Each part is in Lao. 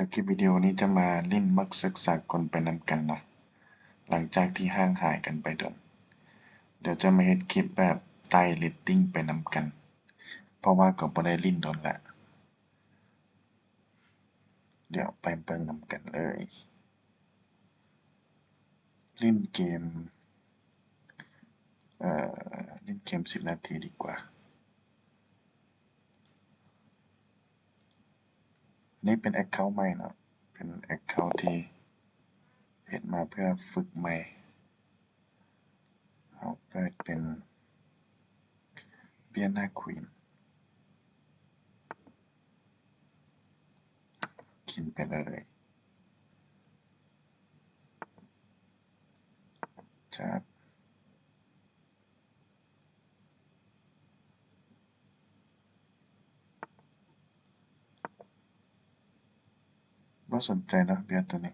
ດຽວຄລິບວິດີໂອນີ້ຈະມາຫຼິ້ນໝາກເສືອກສາກົນໄປນຳກັນເນາະ ຫຼັງຈາກທີ່ຫ່າງຫາຍກັນໄປດົນ. ດຽວຈະມາເຮັດຄລິບແບບໄຕ່ເຣດຕິງໄປນຳກັນ ເພາະວ່າກໍບໍ່ໄດ້ຫຼິ້ນດົນລະ. ດຽວໄປເບິ່ງນຳກັນເລີຍ. ຫຼິ້ນເກມ ເອີ ຫຼິ້ນເກມສິບນາທີດີກວ່າ. ນີ້ເປັນແອັກເຄົາໃໝ່ເນາະ ເປັນແອັກເຄົາທີ່ເຮັດມາເພື່ອຝຶກໃໝ່. ເຮົາເປີດເປັນເບຍນາຄວີນ ກິນໄປເລີຍ. ຈັດ ບໍ່ສົນໃຈເນາະເບຍໂຕນີ້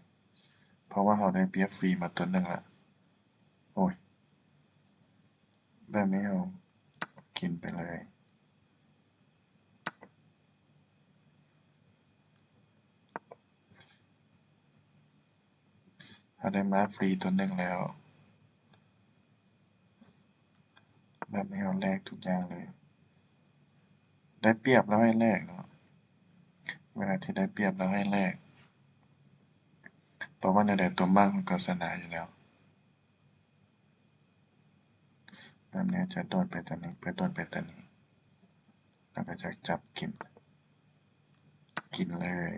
ເພາະວ່າເຮົາໄດ້ເບຍຟຣີມາໂຕໜຶ່ງລະ. ໂອ້ຍ ແບບນີ້ເຮົາກິນໄປເລີຍ. ເຮົາໄດ້ມ້າຟຣີໂຕໜຶ່ງແລ້ວ ແບບນີ້ເຮົາແລກທຸກຢ່າງເລີຍ. ໄດ້ປຽບແລ້ວໃຫ້ແລກເນາະ ເວລາທີ່ໄດ້ປຽບແລ້ວໃຫ້ແລກ ເພາະວ່າແນວໃດຕົວມ້າມັນກໍຊະນະຢູ່ແລ້ວ. ແບບນີ້ຈະໂດດໄປຕານີ້ ເພື່ອໂດດໄປຕານີ້ ແລ້ວກໍຈະຈັບກິນ ກິນເລີຍ.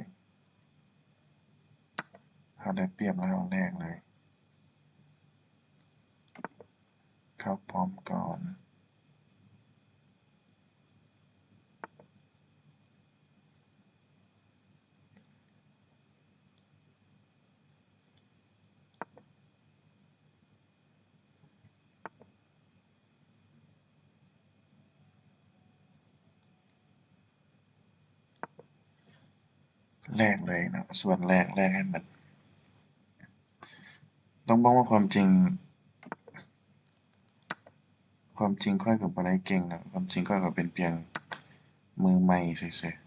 ເຮົາໄດ້ປຽບແລ້ວເຮົາແລກເລີຍ ເຂົ້າປ້ອມກ່ອນ. ແລກເລີຍເນາະ ສ່ວນແລກ ແລກໃຫ້ໝົດ. ຕ້ອງບອກວ່າຄວາມຈິງ ຄວາມຈິງຂ້ອຍກໍບໍ່ໄດ້ເກັ່ງນະ ຄວາມຈິງຂ້ອຍກໍເປັນພຽງມືໃໝ່ຊື່ໆ.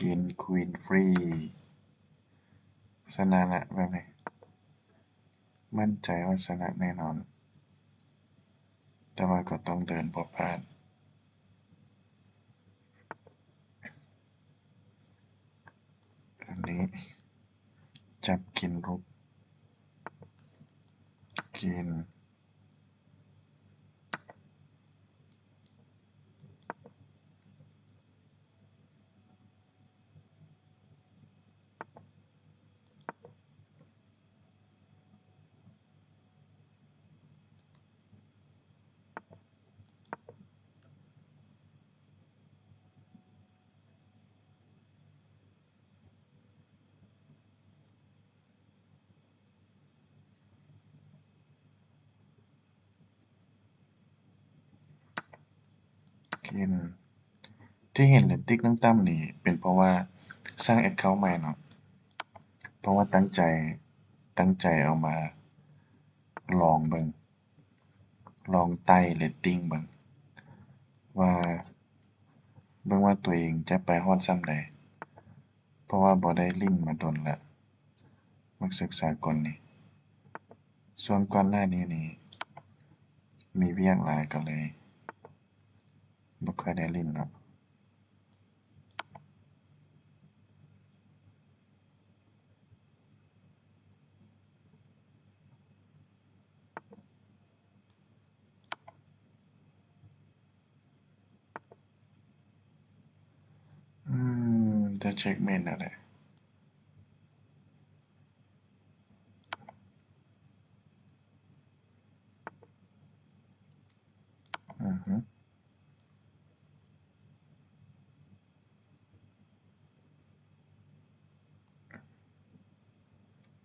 ກິນຄວີນຟຣີ ຊະນະລະແບບນີ້ ໝັ້ນໃຈວ່າຊະນະແນ່ນອນ ແຕ່ວ່າກໍຕ້ອງເດີນບໍ່ພາດ. ອັນນີ້ຈັບກິນລູກ ກິນ.ເຫັນ ທີ່ເຫັນເຣດຕິງຕ່ຳໆນີ້ ເປັນເພາະວ່າສ້າງແອັກເຄົາໃໝ່ເນາະ ເພາະວ່າຕັ້ງໃຈ ຕັ້ງໃຈເອົາມາລອງເບິ່ງ ລອງໄຕ່ເຣດຕິງເບິ່ງວ່າ ເບິ່ງວ່າຕົວເອງຈະໄປຮອດສ່ຳໃດ ເພາະວ່າບໍ່ໄດ້ຫຼິ້ນມາດົນລະ ໝາກເສືອກສາກົນນີ້. ຊ່ວງກ່ອນໜ້ານີ້ນີ້ ມີວຽກຫຼາຍກໍເລີຍບໍ່ຄ່ອຍໄດ້ຫຼິ້ນເນາະ. ຈະເຊັກເມັນນັ້ນແຫຼະ. ອືຮຶ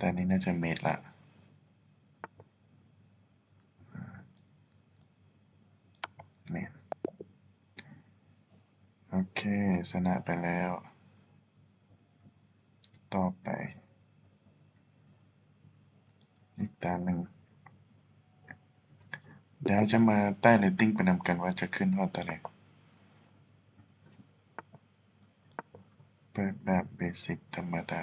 ຕອນນີ້ໜ້າຈະເມັດລະ. ແມ່ນ. ໂອເຄ ຊະນະໄປແລ້ວ. ຕໍ່ໄປອີກຕາໜຶ່ງ. ດຽວເຮົາຈະມາໄຕ່ເຣດຕິງໄປນຳກັນວ່າຈະຂຶ້ນຮອດເທົ່າໃດ. ເປີດແບບເບສິກທຳມະດາ.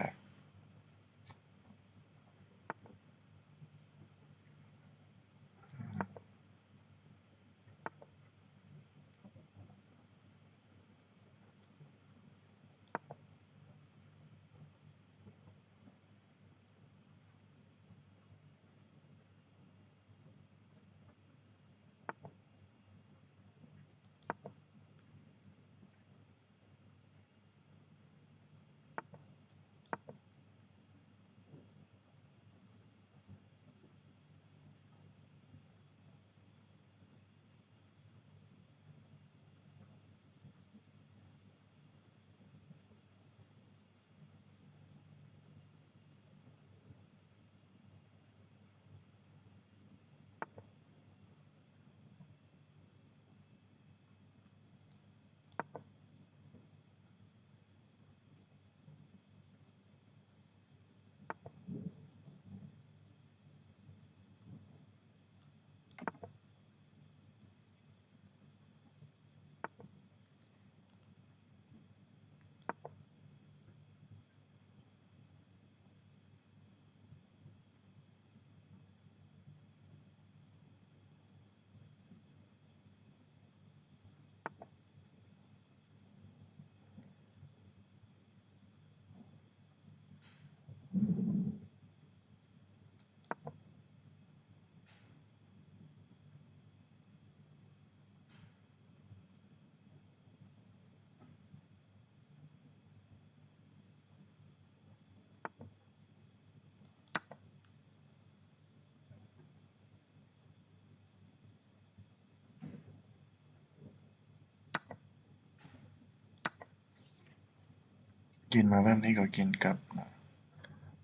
ກິນມາແບບນີ້ກໍກິນກັບນະ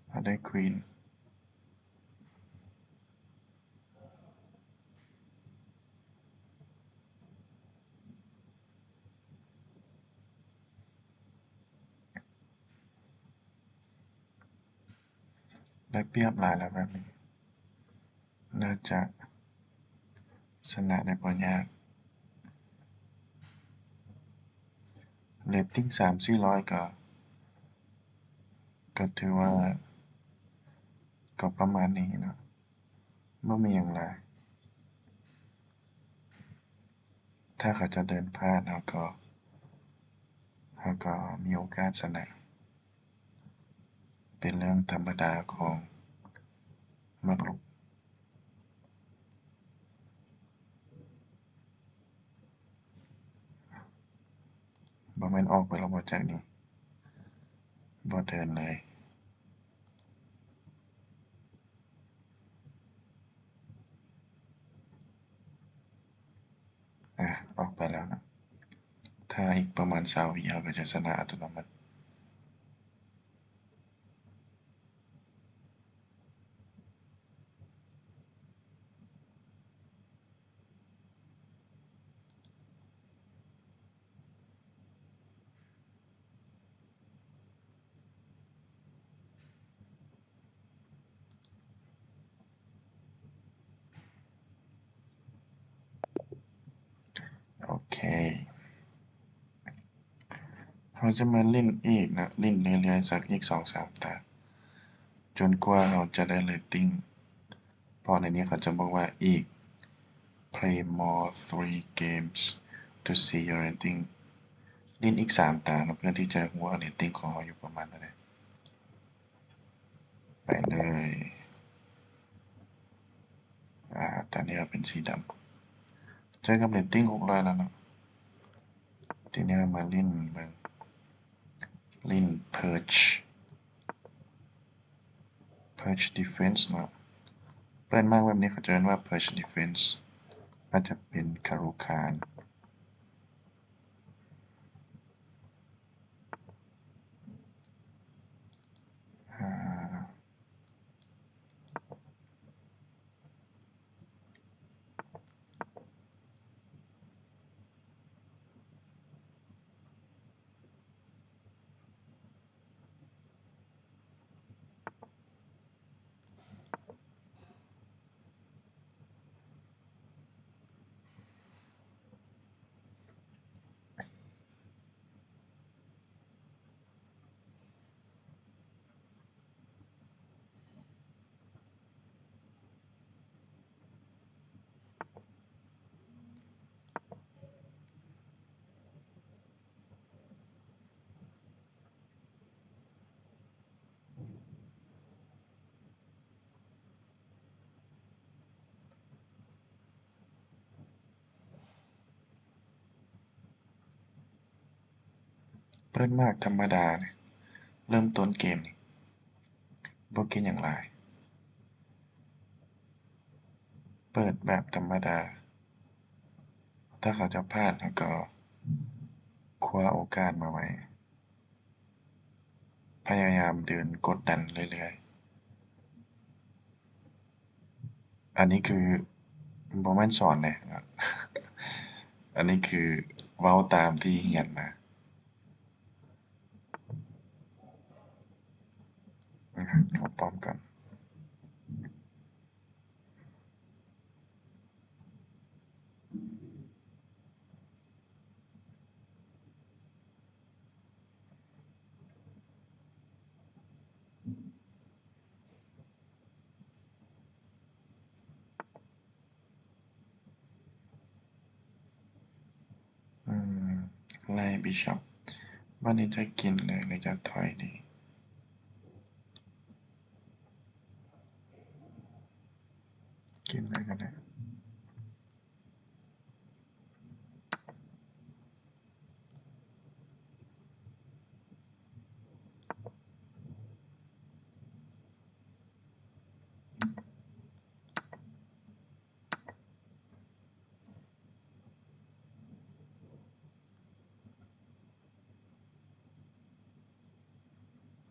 ເຮົາໄດ້ຄວີນ. ໄດ້ປຽບຫຼາຍແລ້ວແບບນີ້ ໜ້າຈະຊະນະໄດ້ບໍ່ຍາກ. ເຣດຕິງສາມສີ່ຮ້ອຍກໍ ກໍຖືວ່າກໍປະມານນີ້ເນາະ ບໍ່ມີຫຍັງຫຼາຍ. ຖ້າເຂົາເຈົ້າເດີນພາດ ເຮົາກໍ ເຮົາກໍມີໂອກາດຊະນະ ເປັນເລື່ອງທຳມະດາຂອງໝາກລຸກ. ບໍ່ແມ່ນອອກໄປແລ້ວບໍ່ ຈາກນີ້ ບໍ່ເດີນເລີຍ. ອາ ອອກໄປແລ້ວນະ. ຖ້າອີກປະມານຊາວວິ ເຮົາກໍຈະຊະນະອັດຕະໂນມັດ. ໂອເຄ ເຮົາຈະມາຫຼິ້ນອີກນະ ຫຼິ້ນເລື້ອຍໆ ສັກອີກສອງສາມຕາ ຈົນກວ່າເຮົາຈະໄດ້ເຣດຕິງ. ເພາະໃນນີ້ເຂົາຈະບອກວ່າ ອີກ play more three games to see your rating. ຫຼິ້ນອີກສາມຕາເນາະ ເພື່ອທີ່ຈະຮູ້ວ່າເຣດຕິງຂອງເຮົາຢູ່ປະມານເທົ່າໃດ. ໄປເລີຍ. ອາ ຕອນນີ້ເຮົາເປັນສີດຳ ເຈີກັບເຣດຕິງຫົກຮ້ອຍແລ້ວເນາະ. ທີນີ້ເຮົາມາຫຼິ້ນເບິ່ງ ຫຼິ້ນ Purge Purge Defense ເນາະ. ເປີດມາແບບນີ້ເຂົາຈະເອີ້ນວ່າ Purge Defense ອາດຈະເປັນ Caro-Kann ອາ ເປີດມາທຳມະດາ ເລີ່ມຕົ້ນເກມນີ້ ບໍ່ກິນຫຍັງຫຼາຍ ເປີດແບບທຳມະດາ. ຖ້າເຂົາເຈົ້າພາດ ເຮົາກໍຄວ້າໂອກາດມາໄວ້. ພະຍາຍາມເດີນກົດດັນເລື້ອຍໆ. ອັນນີ້ຄືບໍ່ແມ່ນສອນເດ້ ອັນນີ້ຄືເວົ້າຕາມທີ່ຮຽນມາ. ເຂົ້າປ້ອມກ່ອນ. ອືມ ໄລ່ບິຊັບ ບາດນີ້ຈະກິນເລີຍ ຫຼືຈະຖອຍດີ? ກິນເລີຍກໍໄດ້.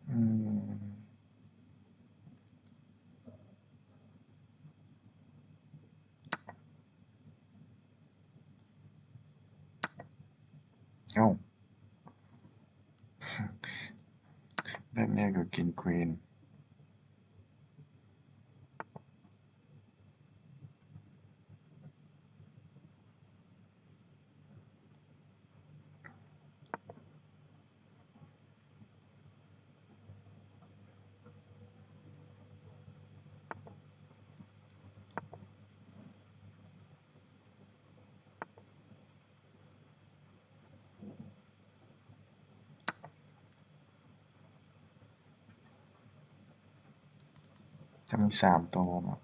ອືມ ເອົ້າ ແບບນີ້ກໍກິນຄວີນ. ຈະມີສາມໂຕເນາະ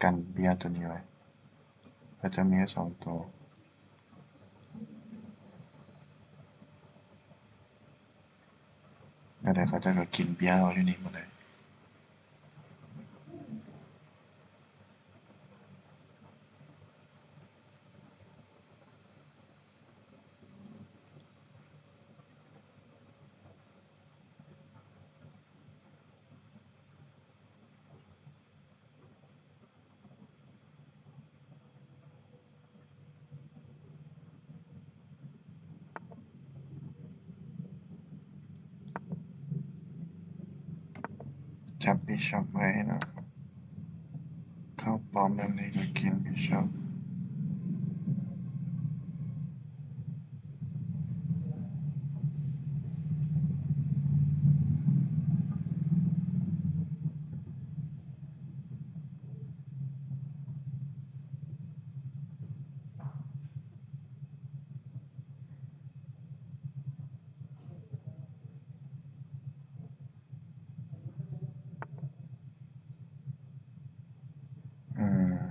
ກັນເບ້ຍໂຕນີ້ໄວ້ ເຂົາຈະມີສອງໂຕ. ແນວໃດເຂົາເຈົ້າກໍກິນເບ້ຍເຮົາຢູ່ນີ້ໝົດເລີຍ. ຈັບບິຊັບໄວ້ເນາະ ເຂົ້າປ້ອມແບບນີ້ກໍກິນບິຊັບ. ອືມ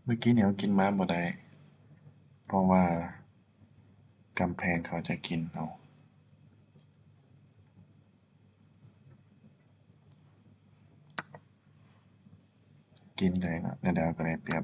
ມື້ກີ້ນີ້ເຮົາກິນມາບໍ່ໄດ້ ເພາະວ່າກຳແພງເຂົາຈະກິນເຮົາ. ກິນໄດ້ລະ ແລ້ວເຮົາກໍໄດ້ປຽບ.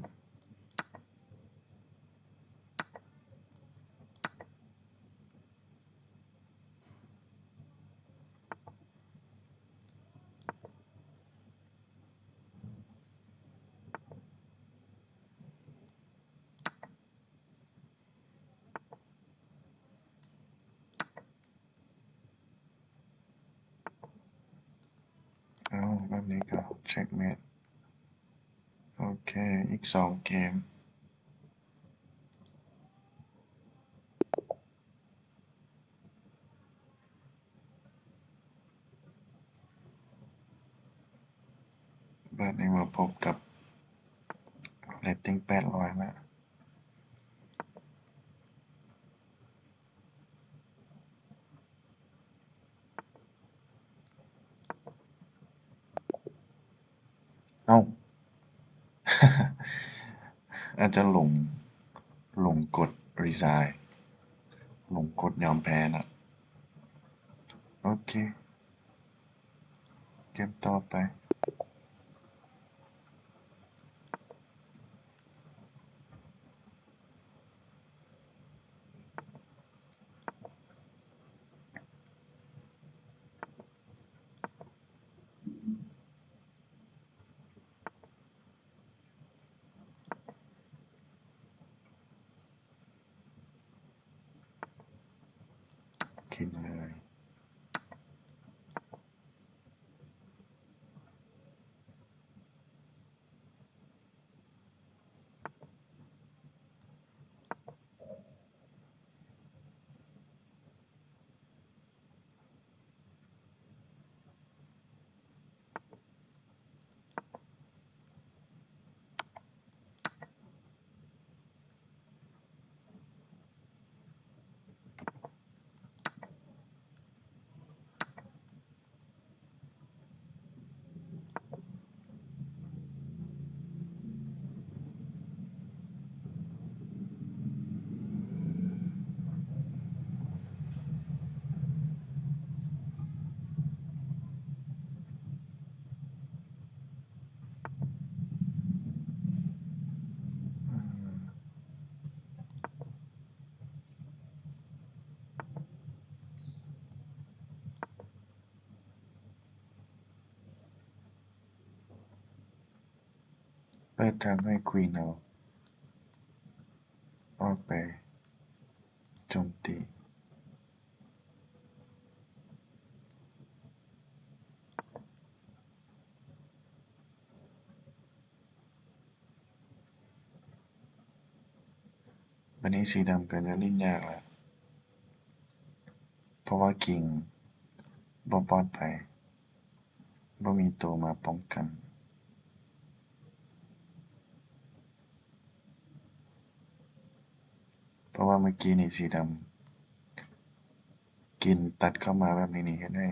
ເອົາ ແບບນີ້ກໍເຊັກເມດ. ໂອເຄ ອີກສອງເກມ. ບາດນີ້ມາພົບກັບເຣດຕິງແປດຮ້ອຍລະ. ເອົ້າ ອາດຈະຫຼົງ ຫຼົງກົດຣີຊາຍ ຫຼົງກົດຍອມແພ້ນະ. ໂອເຄ ເກັບຕໍ່ໄປ. ກິນເລີຍ. ເປີດທາງໃຫ້ຄວີນເຮົາອອກໄປໂຈມຕີ. ບາດນີ້ສີດຳກໍຈະຫຼິ້ນຍາກລະ ເພາະວ່າຄິງບໍ່ປອດໄພ ບໍ່ມີໂຕມາປ້ອງກັນ. ເພາະວ່າເມື່ອກີ້ນີ້ສີດຳກິນຕັດເຂົ້າມາແບບນີ້ນີ້ ເຮັດໃຫ້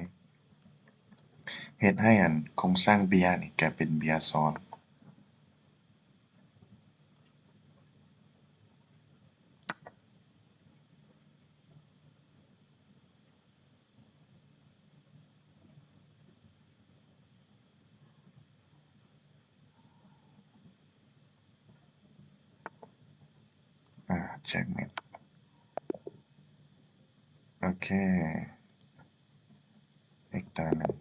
ເຮັດໃຫ້ອັນໂຄງສ້າງເບຍນີ້ກາຍເປັນເບຍຊ້ອນ. ອາ ເຊັກເມດ. ໂອເຄ ອີກຕາໜຶ່ງ.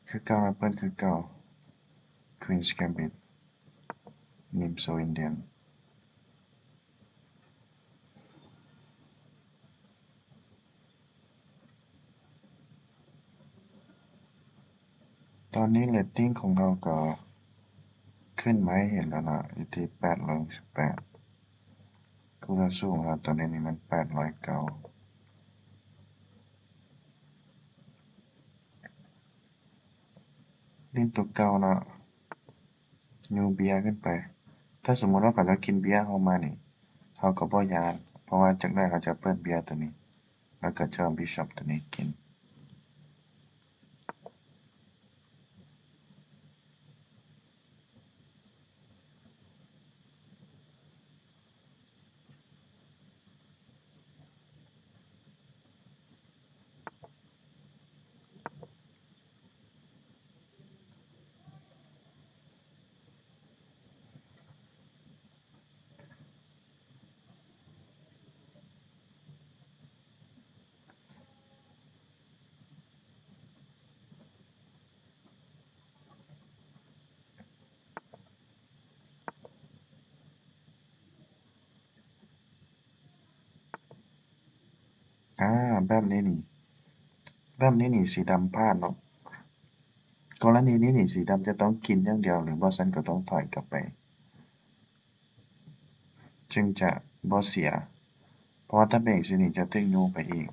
ຄືເກົ່ານະ ເປີດຄືເກົ່າ Queen's Gambit Nimzo Indian. ຕອນນີ້ເຣດຕິງຂອງເຮົາກໍຂຶ້ນມາໃຫ້ເຫັນແລ້ວເນາະ ຢູ່ທີ່ແປດຮ້ອຍຫົກສິບແປດ. ຄູ່ຕໍ່ສູ້ຂອງເຮົາຕອນນີ້ນີ້ແມ່ນແປດຮ້ອຍເກົ້າ. ຫຼິ້ນຕົວເກົ່າເນາະ ຍູ້ເບຍຂຶ້ນໄປ. ຖ້າສົມມຸດວ່າເຂົາເຈົ້າກິນເບຍເຮົາມານີ້ ເຮົາກໍບໍ່ຢ້ານ ເພາະວ່າຈັກໜ້ອຍເຂົາຈະເປີດເບຍຕົວນີ້ ແລ້ວກໍຈະເອົາບິຊັບຕົວນີ້ກິນ. ແບບນີ້ນີ້ ແບບນີ້ນີ້ ສີດຳພາດເນາະ. ກໍລະນີນີ້ນີ້ ສີດຳຈະຕ້ອງກິນຢ່າງດຽວ ຫຼືບໍ່ຊັ້ນກໍຕ້ອງຖອຍກັບໄປ ຈຶ່ງຈະບໍ່ເສຍ ເພາະວ່າຕຳແໜ່ງສີນີ້ຈະຖືກຍູ້ໄປອີກ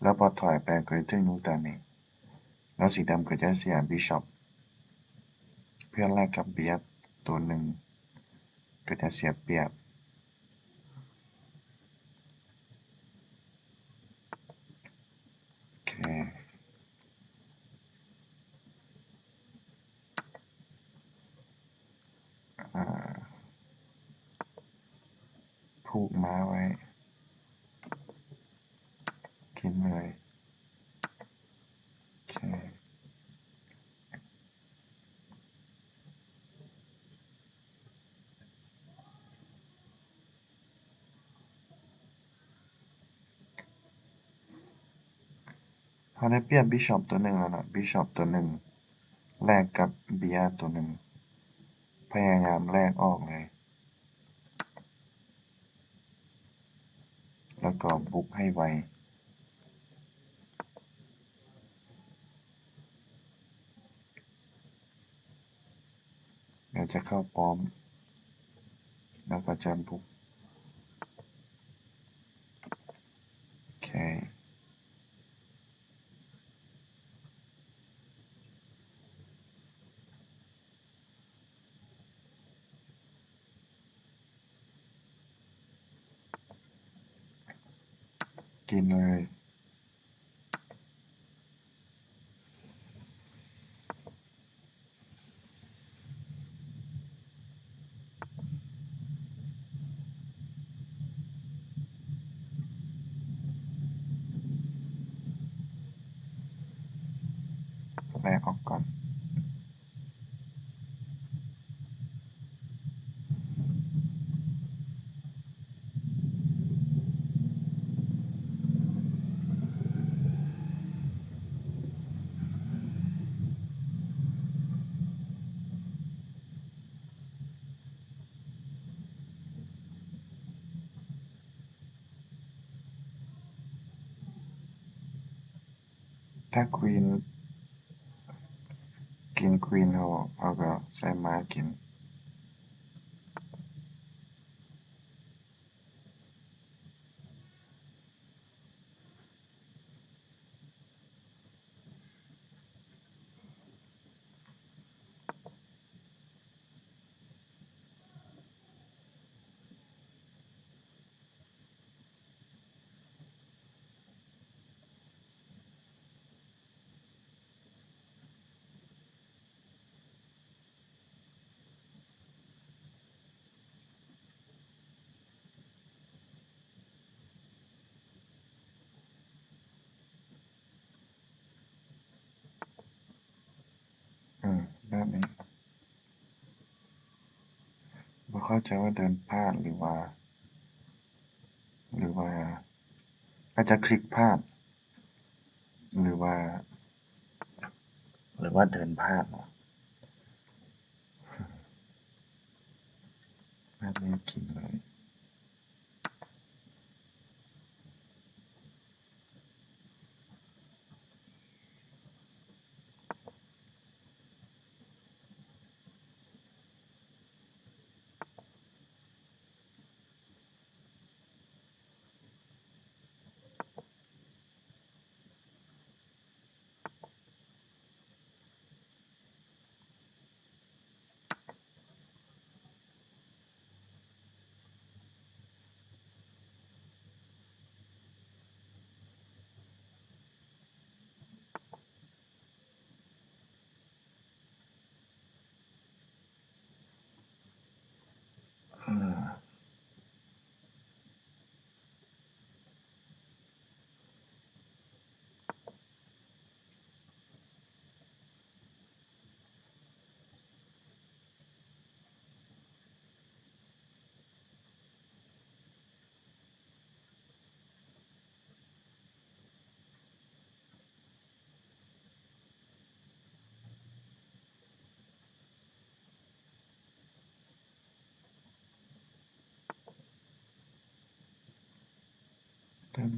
ແລ້ວພໍຖອຍໄປກໍຈະຖືກຍູ້ຕາມນີ້ ແລ້ວສີດຳກໍຈະເສຍບິຊັອບ ເພື່ອແລກກັບເບຍໂຕໜຶ່ງ ກໍຈະເສຍປຽບ. ໂອເຄ ອາ ຜູກມ້າໄວ້ ກິນເລີຍ. ໂອເຄ ເຮົາໄດ້ປຽບບິຊັອບໂຕໜຶ່ງແລ້ວເນາະ ບິຊັອບໂຕໜຶ່ງ ແລກກັບເບຍໂຕໜຶ່ງ ພະຍາຍາມແລກອອກເລີຍ ແລ້ວກໍບຸກໃຫ້ໄວ. ແລ້ວຈະເຂົ້າປ້ອມ ແລ້ວກໍຈະບຸກ. ໂອເຄ ກິນເລີຍ. ແລກອອກກ່ອນ. ຖ້າຄວີນກິນຄວີນ ເຮົາ ເຮົາກໍໃສ່ມ້າກິນ. ອືມ ແບບນີ້ ບໍ່ເຂົ້າໃຈວ່າເດີນພາດ ຫຼືວ່າ ຫຼືວ່າອາດຈະຄລິກພາດ ຫຼືວ່າ ຫຼືວ່າເດີນພາດເນາະ. ແບບນີ້ກິນເລີຍ. ໂ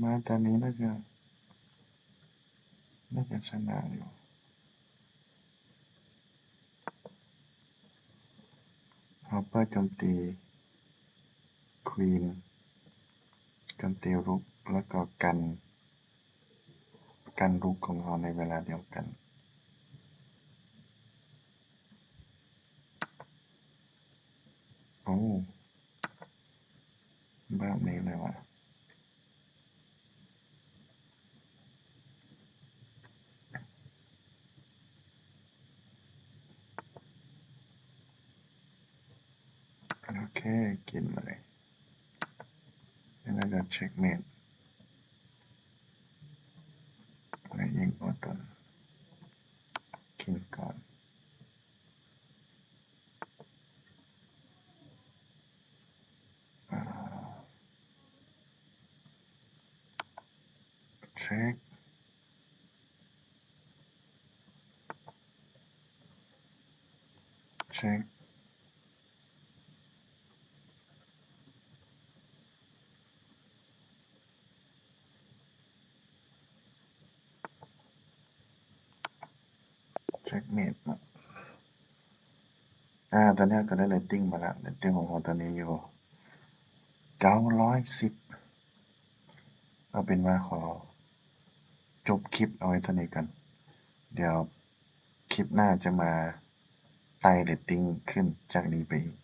ມາຕອນນີ້ໜ້າຈະ ໜ້າຈະຊະນະຢູ່. ຮອບເປີໂຈມຕີຄວີນ ໂຈມຕີລຸກ ແລ້ວກໍກັນ ກັນລຸກຂອງເຮົາໃນເວລາດຽວກັນ. ໂອ້ ແບບນີ້ເລີຍຫວາ? ໂອເຄ ກິນເລີຍ ແລ້ວກໍເຊັກເມດ ແລ້ວຍິງອອໂຕ້ ກິນກ່ອນ. ເຊັກ ເຊັກ ເຊັກເມດເນາະ. ອາ ຕອນນີ້ເຮົາກໍໄດ້ເຣດຕິງມາແລ້ວ ເຣດຕິງຂອງເຮົາຕອນນີ້ຢູ່ເກົ້າຮ້ອຍສິບ. ເອົາເປັນວ່າຂໍຈົບຄລິບເອົາໄວ້ເທົ່ານີ້ກ່ອນ ດຽວຄລິບໜ້າຈະມາໄຕ່ເຣດຕິງຂຶ້ນຈາກນີ້ໄປອີກ.